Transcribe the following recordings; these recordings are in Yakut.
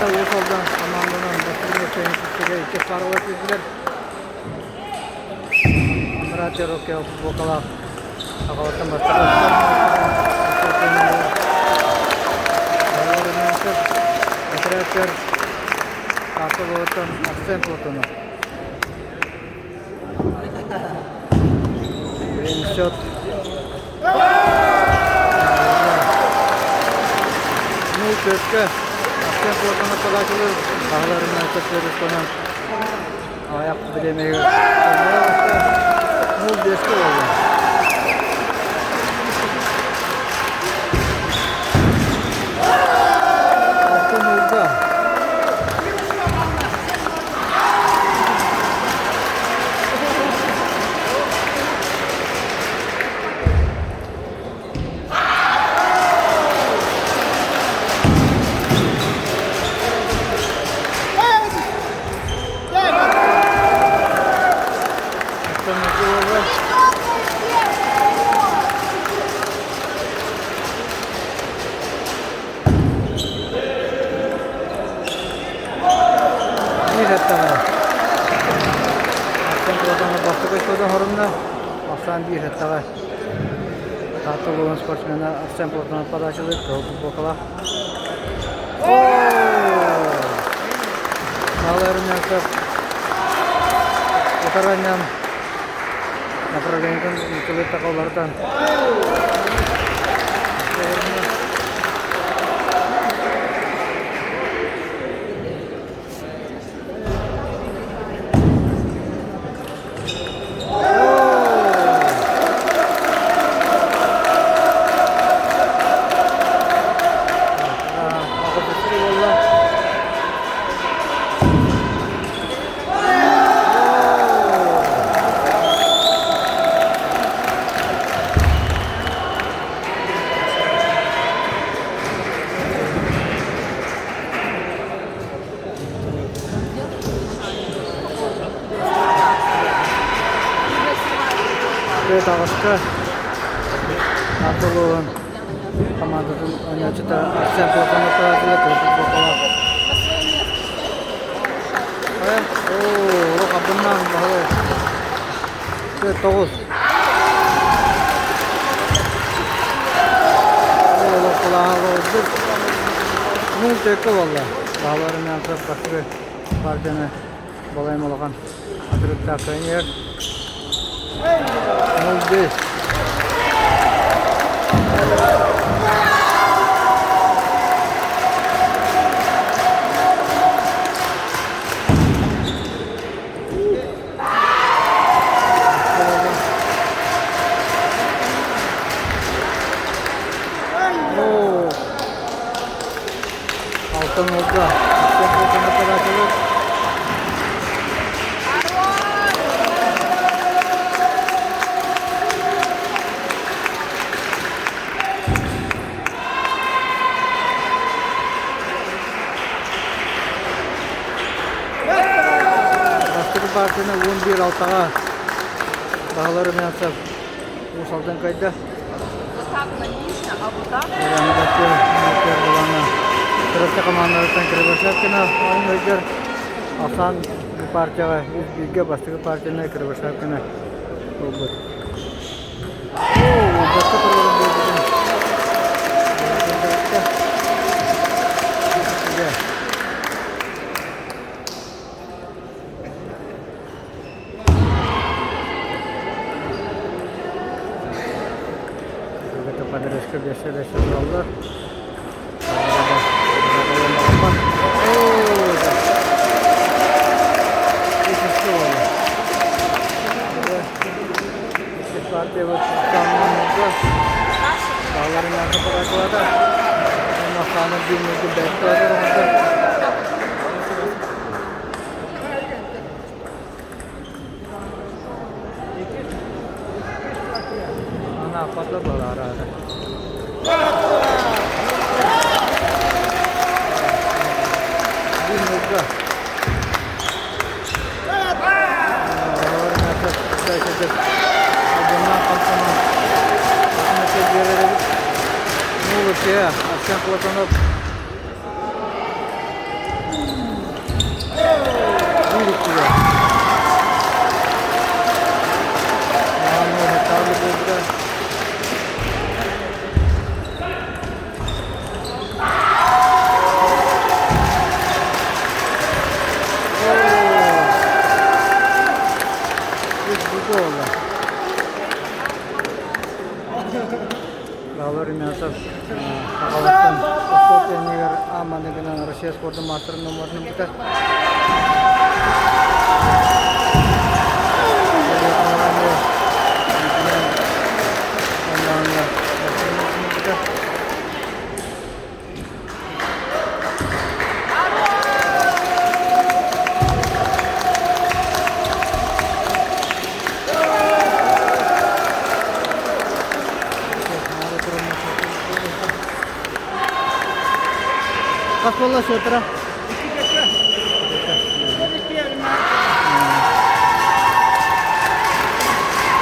Таатта Уус Алдан хамаанданан бастыҥ миэстэни иккис пааралар киирдилэр. Анараа Черокке футболкалаах Аҕалаттан бастакы Оператор Таатта улууһуттан Арсен Платонов. Счет Ну, көккө Арсен Платонов подачалар баһыларынан сөптөрүстонан аяқ бириэмэйгэ 0-5-ке буолла. Алтын ылга. Ахсаан биир эттэҕэ Таатта улууһун спортсмена Арсен Платонов подачалыыр кыһыл футболкалаах. Сааларыннан утараннан направлениетын нуччалыы такаллартан Таҕыска Таатта улууһун хамаандатын оонньооччута Арсен Платонов кыргыз Оо, хабыннаан баһылай. 9. Нул төккө буолла. Баһыларын бастакы партияны балайым улахан атырыктаах кыайан 0-5. Алтан орда. Бастакы партияны 11-6-ға Баһылар Румянцев Уус Алдан кыайда. Чурапчы командаларыттан Кривошапкина оонньуур. Асан бу партияҕа үс бииргэ бастакы партияны Кривошапкина ылбыт. Бастакы туруорун буолбутун Поддержка бесе-бесе тураллар. Арсен Платонов. Биир иккигэ. Галар Румянцев Хаҥаластан спорт иннигэр аан Россия спордун маастарын номуотун ылбыта. Хас буолла счетара?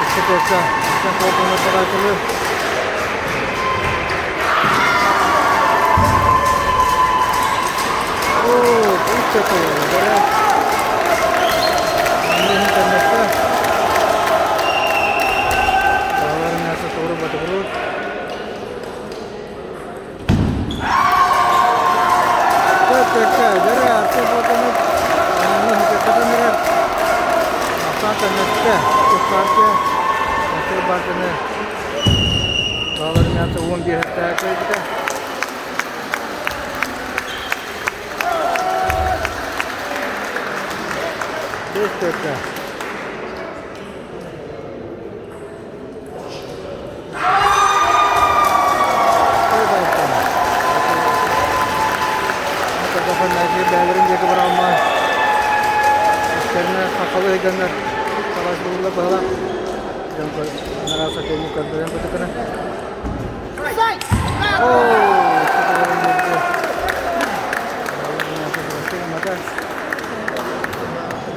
Икки точка. Бэс төркө. Бээлэрин диэки быраҕымма истэринэ сахалыы өйдөннөр талааччылыыллар быһалаах дьон анараа соперник көрдөрөн кутукуна.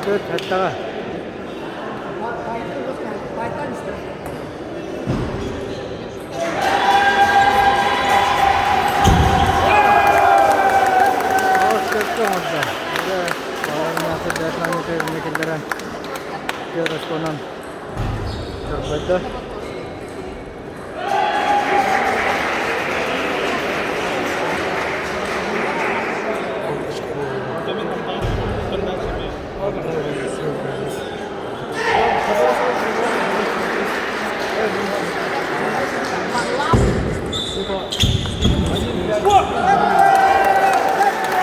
Төрт хаттаҕа. Көрбөтө.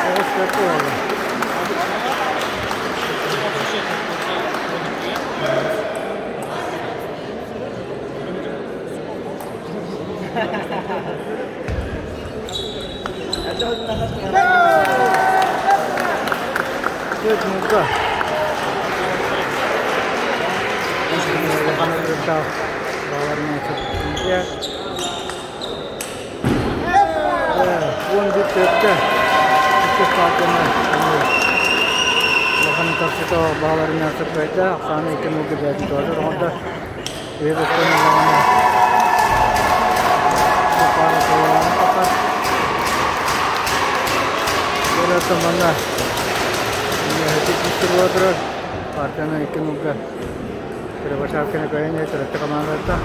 Оҕус бэрт буолла. Төрт муҥка. Улахан ырыттаах бааларынан 11 төрткө иккис партияны улахан харчыта бааларынан сыппайда ахсааны икки мылгы бэйэтин туһалар оҥордо. Партияны икки нолга Кривошапкина көрөн төрөттө командата.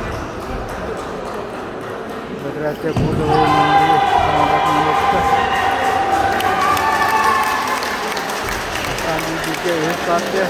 Бөтүрәттэ курдовой мундури командатын уопута. Астан бииргэ үһүс партия.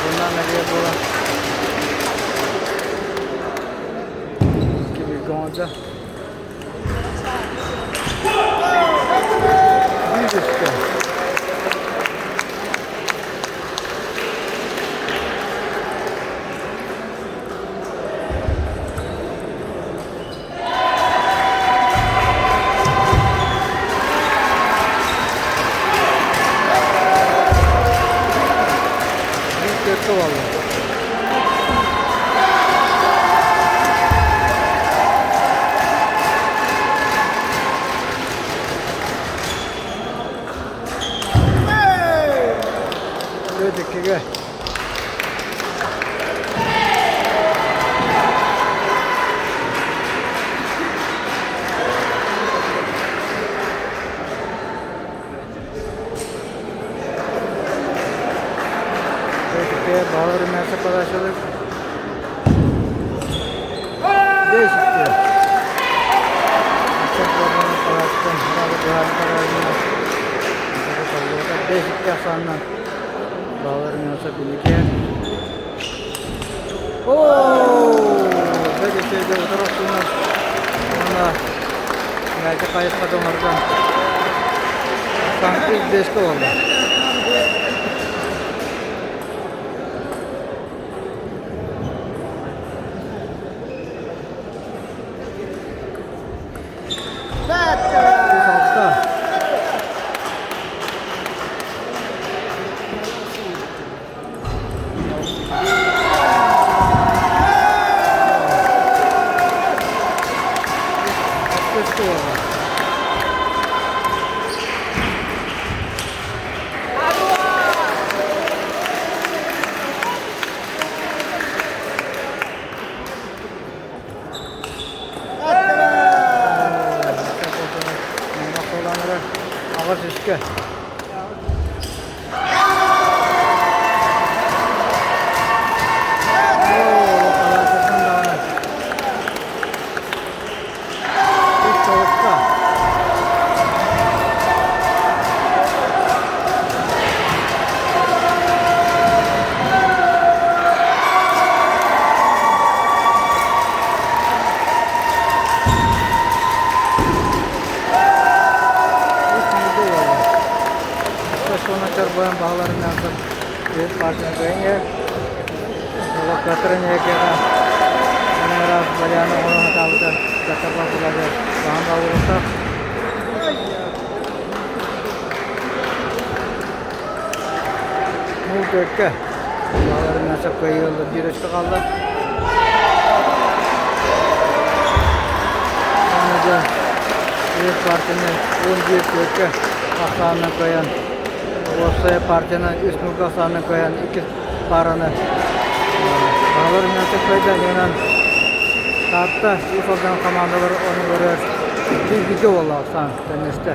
Оруннаах мэлийэр буолан Кибиргэ оҥордо. Биир үскэ. Биир төркө буолла. Иккигэ. Иккигэ баҕар мясо подачалык. 5-2. 5-2 ахсаанынан Балар мясо күнүкэ. Оо! Бэдэ утары охсунар. Уонна Мэйти хайысхата оҥордон Санкт бэскэ буолла. Алта. Көстүөҕэ. Аҕыс үскэ. Үс тоҕуска. Үс мүнүүтэ буолла. Соны чорбойон баһыларынан үс партия кыайан Олохтоохтор Раз Валяна оҥоро сатаабыта дьахтар баҕаларыгар хаһан баҕалаах. Мул төркө баҕаларынан сөпкө ыаллар биир өскө хаалла. Уонна дьэ үс партияны 11 төркө ахсаанынан кыайан уопсайа партияны үс нуга ахсаанынан кыайан икки паараны баҕалар кыайда инэн Таатта Уус Алдан хамаандалар оонньууларыгар биир бииргэ буолла ахсаан тэннэстэ.